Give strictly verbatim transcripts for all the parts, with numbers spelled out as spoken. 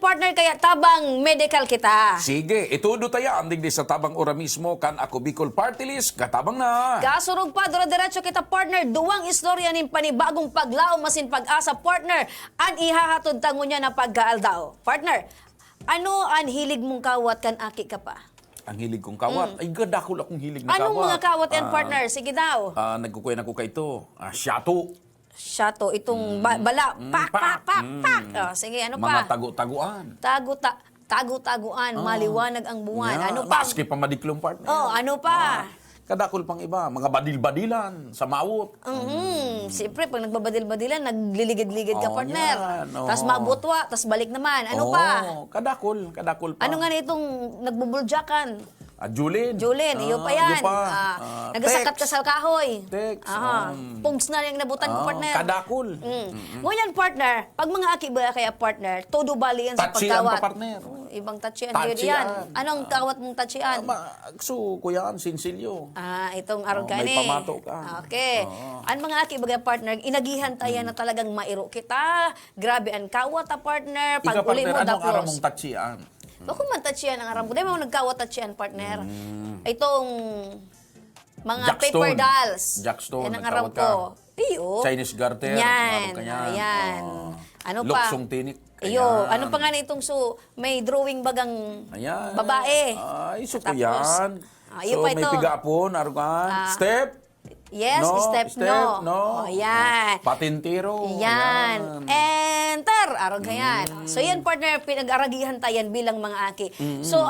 Partner, kaya tabang medical kita. Sige, itudo tayan digdi sa tabang ora mismo kan Ako Bicol Party List, katabang na. Kasurog pa, dire-diretso kita, partner, duwang istorya nin panibagong paglaom asin pag-asa, partner, an ihahatod ta ngunyan na pagkaaldaw. Partner, ano an hilig mong kawat kan aki ka pa? Ang hilig kong kawat? Mm. Ay, kadakol akong hilig na Anong kawat. Anong mga kawat yan, ah, partner? Sige daw. Ah, nagkukuyan ako kaito. Ah, shato. Shato, itong mm. ba- bala. Mm, pak, pak, pak, pak. Mm. Oh, sige, ano Mga pa? Mga tago-taguan. Tago-ta- tago-taguan, oh. Maliwanag ang buwan. Yeah. Ano pa? Maski pa madiklong partner. Oh, ano pa? Ah. Kadakol pang iba, mga badil-badilan, samawot. Mm-hmm. Siyempre, pag nagbabadil-badilan, nagliligid-ligid ka, oh, partner. Yan, oh. Tapos mabutwa, tapos balik naman. Ano oh, pa? Kadakol, kadakol pa. Ano nga na itong nagbubuljakan? Ah, Julin. Julin, ah, iyo pa yan. Iyo pa. Ah, ah, nagasakat ka sa kahoy. Text. Ah, um, pugs na yung nabutan ko, ah, partner. Kadakol. Mm. Mm-hmm. Ngunyan, partner, pag mga aki ba kaya, partner, todo bali yan sa pagkawat. Tachian pa, partner. Ibang tachian kayo diyan. Anong ah. Kawat mong tachian? Ah, ma- so, kuya, ang sinsilyo. Ah, itong arog oh, kani. May pamato ka. Okay. Oh. Ang mga aki baga partner, inagihan tayo mm. Na talagang mairo kita. Grabe ang kawat ta partner. Pag Ikaw, uli partner, mo, anong dapos. Aram mong tachian? Bako man tachian ang aram ko. Dahil mo nagkawat tachian, partner. Mm. Itong mga Jackstone. Paper dolls. Jackstone. Yan ang aram ko. Iyo. Chinese garter. Yan. Ayan. Oh. Ano pa? Luksong tinik. Iyo, ano pa nga na itong so, may drawing bagang Ayan. Babae. Ay, so ko yan. Ah, so, pa may ito. Piga apon, arugan. Ah, step. Yes, no, step, step no. No. Oh, yan. Patintiro. Yan. Yan. Enter! Arog yan. Mm. So, yan, partner, pinag-aragihan tayan bilang mga aki. Mm-hmm. So,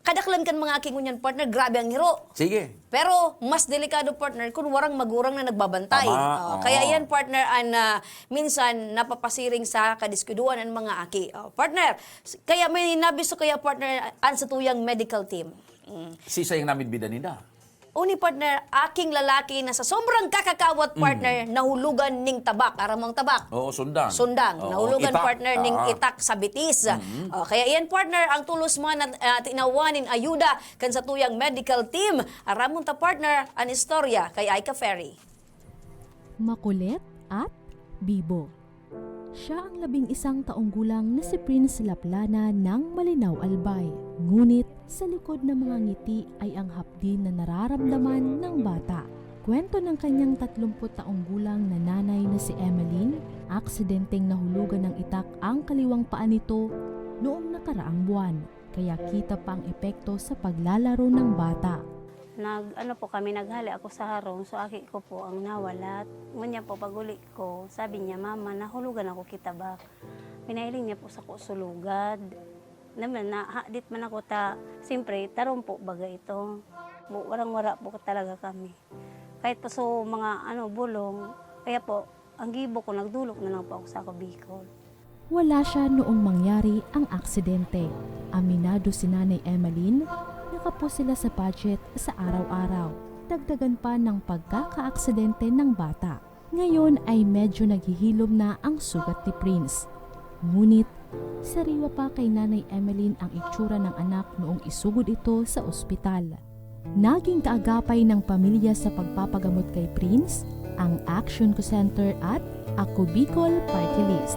kadaklan kan mga aki ngunyan, partner, grabe ang hiro. Sige. Pero mas delikado, partner, kung warang magurang na nagbabantay. Tama, oh, oo. Kaya yan, partner, an uh, minsan napapasiring sa kadiskuduan ang mga aki. Oh, partner, kaya may nabisto kaya, partner, an sa tuyang medical team. Mm. Sisay ang namidbidan ninda? Uni, partner, aking lalaki na sa sobrang kakakawat, partner, mm. Nahulugan ning tabak. Aram mo ang tabak? Oo, sundang. Sundang. Oo, nahulugan, itak. Partner, ning ah. Itak sa bitis. Mm-hmm. Oh, kaya iyan, partner, ang tulos man na uh, tinawan nin ayuda kan sa tuyang medical team. Aramon ta, partner, an istorya kay Aika Ferry. Makulit at bibo. Siya ang labing isang taong gulang na si Prince Laplana ng Malinao Albay. Ngunit sa likod ng mga ngiti ay ang hapdi na nararamdaman ng bata. Kwento ng kanyang tatlumput taong gulang na nanay na si Emeline, aksidenteng nahulugan ng itak ang kaliwang paa nito noong nakaraang buwan, kaya kita pa ang epekto sa paglalaro ng bata. Nag-ano po kami, naghali ako sa harong, so aki ko po ang nawalat. Ngunyan po, pag-uli ko, sabi niya, "Mama, nahulugan ako kita ba?" Pinahiling niya po sa ko sulugad. Naman, nahadit man ako ta, siyempre, tarong po baga ito. Bu- Warang wara po talaga kami. Kahit pa so mga ano, bulong, kaya po, ang gibo ko, nagdulok na lang po ako sa ako Bicol. Wala siya noong mangyari ang aksidente. Aminado si Nanay Emeline, nakapos sila sa budget sa araw-araw. Dagdagan pa ng pagkakaaksidente ng bata. Ngayon ay medyo naghihilom na ang sugat ni Prince. Ngunit, sariwa pa kay Nanay Emeline ang itsura ng anak noong isugod ito sa ospital. Naging kaagapay ng pamilya sa pagpapagamot kay Prince ang Action Ko Center at Ako Bicol Party List.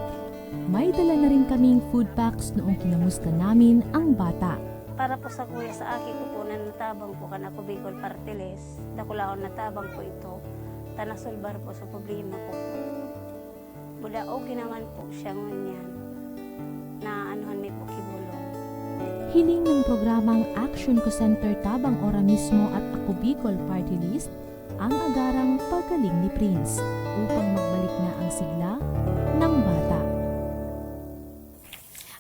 May dala na rin kaming food packs noong kinamusta namin ang bata. Para po sa kuya, sa aki ko po na natabang po kan Ako Bicol Party List, dakulaon na tabang po ito, ta nasulbar po sa problema ko po. Buda okay naman po siya ngunyan. Na anuhan mi po kibulong. Hiling ng programang Action Ko Center Tabang Ora Mismo at Ako Bicol Party List ang agarang pagaling ni Prince upang magbalik na ang sigla ng bata.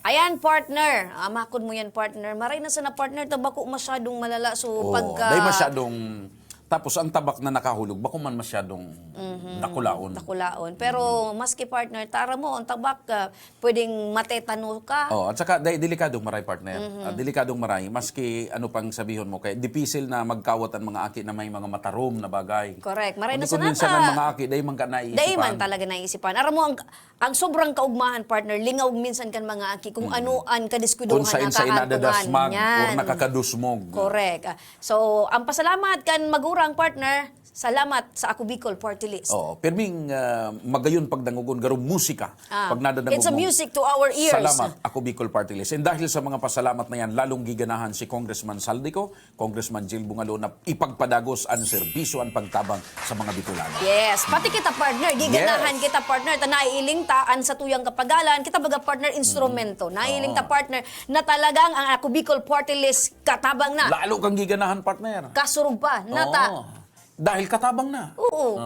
Ayan, partner. Ah, makon mo yan, partner. Maray na sana, partner, ta bako masyadong malala. So, oh, pagka... Day masyadong Tapos ang tabak na nakahulog, bako man masyadong mm-hmm. Dakulaon. Dakulaon. Pero mm-hmm. Maski partner, tara mo, ang tabak, uh, pwedeng matetano ka. Oh, at saka dahil delikadong maray partner. Mm-hmm. Uh, delikadong maray, maski ano pang sabihon mo, kay dipisil na magkawat ang mga aki na may mga matarom na bagay. Correct. Maray na sunata. Minsan ang mga aki, dahil man ka naisipan. Dahil man talaga naisipan. Aram mo, ang, ang sobrang kaugmahan, partner, lingaw minsan kan mga aki kung mm-hmm. Ano ang kadiskuduhan na kahantungan. Kung sa insa inadadasmag or nakakadusmog. Correct. Uh, So, ang pasalamat kan magurang partner, Salamat sa Ako Bicol Party List. Oo, pirming ah, magayon pagdangogon, garo musika. Ah, Pag nadadangog it's a mo, music to our ears. Salamat, Ako Bicol Party List. And dahil sa mga pasalamat na yan, lalong giganahan si Congressman Zaldy Co, Congressman Jil Bungalo na ipagpadagos an serbisyo, an pagtabang sa mga Bicolano. Yes, pati kita, partner, giganahan Yes. kita, partner, ta naiiling ta an satuyang kapagalan, kita baga, partner, instrumento. Naiiling ta, Oo. partner, na talagang ang Ako Bicol Party List katabang na. Lalo kang giganahan, partner. Kasurog pa, nata. Oo. Dahil katabang na. Oo.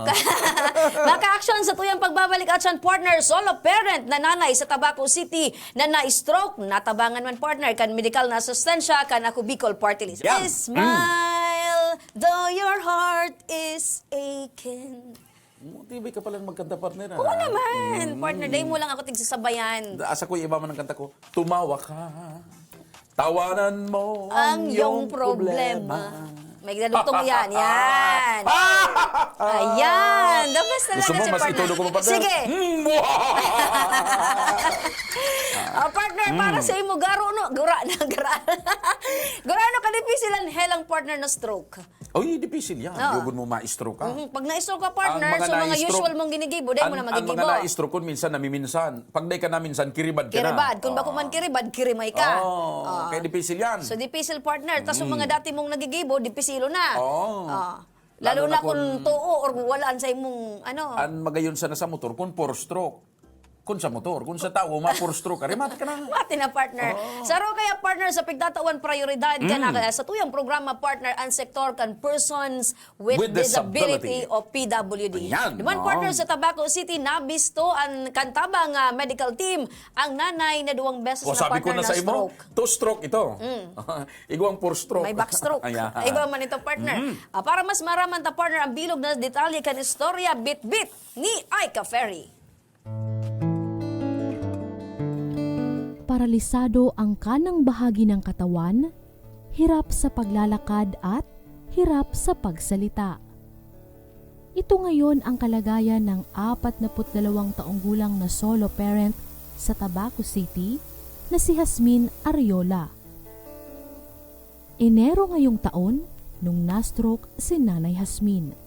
Maka-action sa tuyang pagbabalik at siyan, partner, solo parent na nanay sa Tabaco City na na-stroke. Natabangan man, partner, kan medikal na asistensya kan Ako Bicol Party List. Yan. Smile, though your heart is aching. Mo, tibay ka palang magkanta, partner. Oo naman, partner. Dahil mo lang ako tigsasabayan. Asa ko iba man ang kanta ko, tumawa ka. Tawanan mo Ang iyong problema. May dadugtong yan. Yan. Ayan. The best na Gusto lang mo si mas partner. itudo ko pa, partner? Sige. Mm. Ah, partner, para sa imo, garo, no? Gura na, gura. Gura, ano ka, dipisil ang helang partner na stroke? Oy, dipisil yan. Oo. Yun mo ma-stroke ka. Mhm. Pag na-stroke ka, partner, Ang mga so mga na-stroke, usual mong ginigibo, dahil mo ang, na ang mga magigibo. Na-stroke kun minsan namiminsan. Pag di ka naminsan, kiribad ka na. Kiribad. Kung bako Oo. Man kiribad, kirimay ka. Oo, Oo. Kaya dipisil yan. So, dipisil, partner. Tapos yung mga dati mong nagigibo, dipisilo na. Oo. Oo. Lalo, Lalo na na kung kung tuo or walaan sa imong, ano. An magayon sana sa motor, kung four stroke. Kung sa motor, kung sa tao, ma four stroke ka, remate ka na. Mati na, partner. Sa ro kaya, partner, sa pigtatawan prioridad kan, ah, sa tuyang programa, partner, ang sektor kan persons with, With disability, disability. O P W D. Ayan, Duman, no? Partner, sa Tabaco City, nabisto an kantabang, ah, medical team ang nanay na duwang beses O, na, sabi ko partner, na sa imo, stroke. Two stroke ito. Igwang four stroke. May back stroke. Ayan. Igwa man ito, partner. Ah, para mas maraman ta, partner, ang bilog na detalye kan istorya, bit-bit ni Aika Ferry. Paralisado ang kanang bahagi ng katawan, hirap sa paglalakad at hirap sa pagsalita. Ito ngayon ang kalagayan ng apat na put dalawang taong gulang na solo parent sa Tabaco City na si Jasmine Ariola. Enero ngayong taon nung na-stroke si Nanay Jasmine.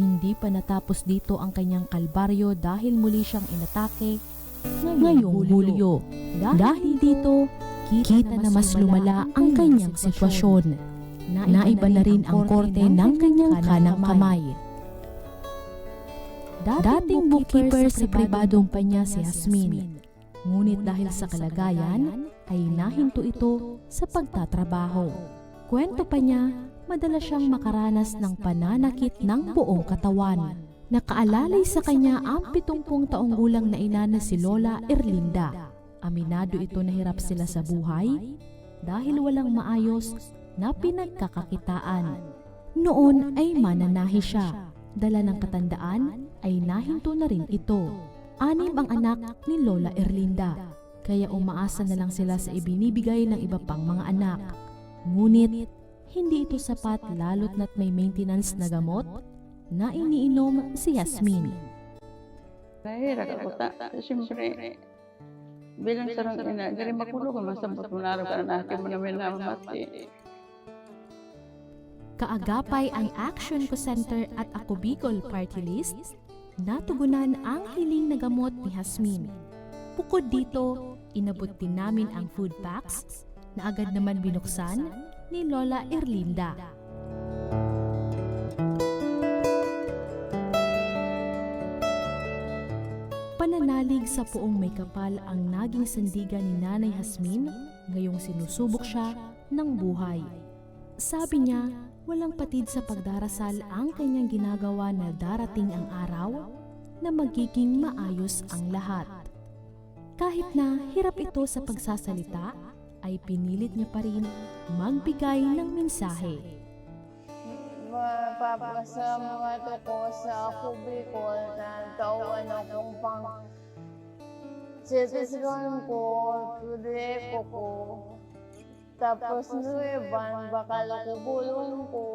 Hindi pa natapos dito ang kanyang kalbaryo dahil muli siyang inatake ngayong Hulyo. Dahil dito, kita na mas lumala ang kanyang sitwasyon. Naiba na rin ang korte ng kanyang kanang kamay. Dating bookkeeper sa pribadong kumpanya si Jasmine. Ngunit dahil sa kalagayan, ay nahinto ito sa pagtatrabaho. Kwento pa niya, madalas siyang makaranas ng pananakit ng buong katawan. Nakaalalay sa kanya ang pitong pung taong gulang na ina na si Lola Erlinda. Aminado ito na hirap sila sa buhay dahil walang maayos na pinagkakakitaan. Noon ay mananahi siya. Dala ng katandaan ay nahinto na rin ito. Anim ang anak ni Lola Erlinda, kaya umaasa na lang sila sa ibinibigay ng iba pang mga anak. Ngunit, hindi ito sapat lalo't na't may maintenance na gamot na iniinom si Jasmine. Nahihirap ako ta. Siyempre, bilang sarong ina, diri makulog ang masabot mo na araw ka na akin mo namin namamati. Kaagapay ang Action Ko Center at Ako Bicol Party List, natugunan ang hiling na gamot ni Jasmine. Bukod dito, inabot din namin ang food packs na agad naman binuksan ni Lola Erlinda. Pananalig sa poong may kapal ang naging sandigan ni Nanay Jasmine ngayong sinusubok siya ng buhay. Sabi niya, walang patid sa pagdarasal ang kanyang ginagawa na darating ang araw na magiging maayos ang lahat. Kahit na hirap ito sa pagsasalita, ay pinilit niya pa rin magbigay ng mensahe. Mapapasalamat ako sa Ako Bicol na tawan akong pang citizen ko, pwede ko ko. Tapos no iban, bakal ako bulong ko.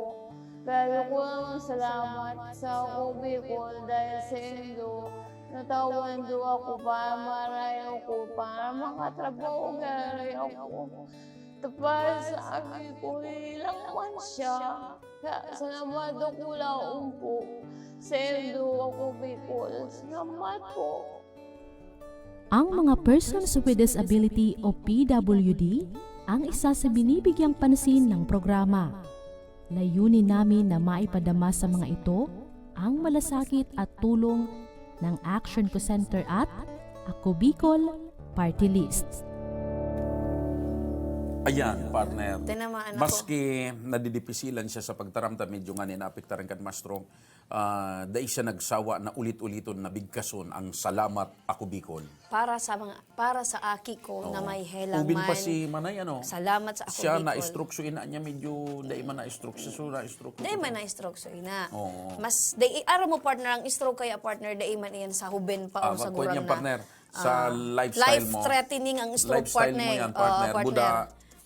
Pero kulang salamat sa Ako Bicol dahil sa indo, natawan do ako para maray ako, para makatrabaho garay ako. Tapos sabi ko, ilang man siya. Salamat, Doc Ulaon po. Sendo ako, Bicol. Salamat po. Ang mga persons with disability o P W D ang isa sa binibigyang pansin ng programa. Layunin namin na maipadama sa mga ito ang malasakit at tulong ng Action ko Center at Ako Bicol Party List. Ayan, partner. Tinamaan ako. Maski nadidipisilan siya sa pagtaramta, medyo nga ni naapektaran kan maestro, ah, dai siya nagsawa na ulit-uliton na bigkason ang salamat, Ako Bicol. Para sa mga para sa aki ko na may helang Ubin pa man. Si Manay, ano? Salamat sa Ako Siya Bicol. Na-stroke so ina niya, medyo dai man na-stroke siya, so na-stroke. Dai man na-stroke so ina. Oo. Mas dai aro mo, partner, ang stroke kaya, partner, dai man iyan sa huben pa Ah, o sa magkuha gurang niyan, na. partner. Sa Ah, lifestyle mo. Life-threatening ang stroke, Lifestyle partner. Mo yan, Oo, partner. partner. Buda,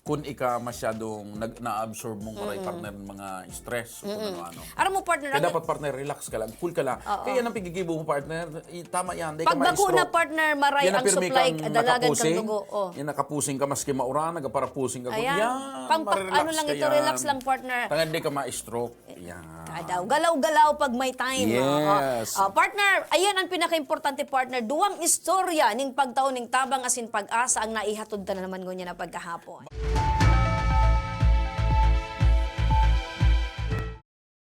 kung ika masyadong nag, na-absorb mong maray, partner, ng mga stress o kung ano-ano. Aram mo, partner, Kaya ang- dapat, partner, relax ka lang, cool ka lang. Kaya yan ang pigigibo mo, partner. I, tama yan. Dai ka Pag dako ma-stroke. Na, partner, maray Yan ang pirmi supply, kang dalagan kang nakapusing. Dugo. Oh. Yan nakapusing ka, maski mauran, nagaparapusing ka. Ayan. Yan, Pang- pang- marirelax ano lang ka ito, yan. Relax lang, partner. Tangan di ka ma-stroke. Yan. Kadaw, galaw-galaw pag may time. Yes. Oo. Oh, partner, ayan ang pinaka-importante, partner. Duwang istorya ning pagtao ning tabang asin pag-asa ang naihatod ta na naman ngunyan na pagkahapon.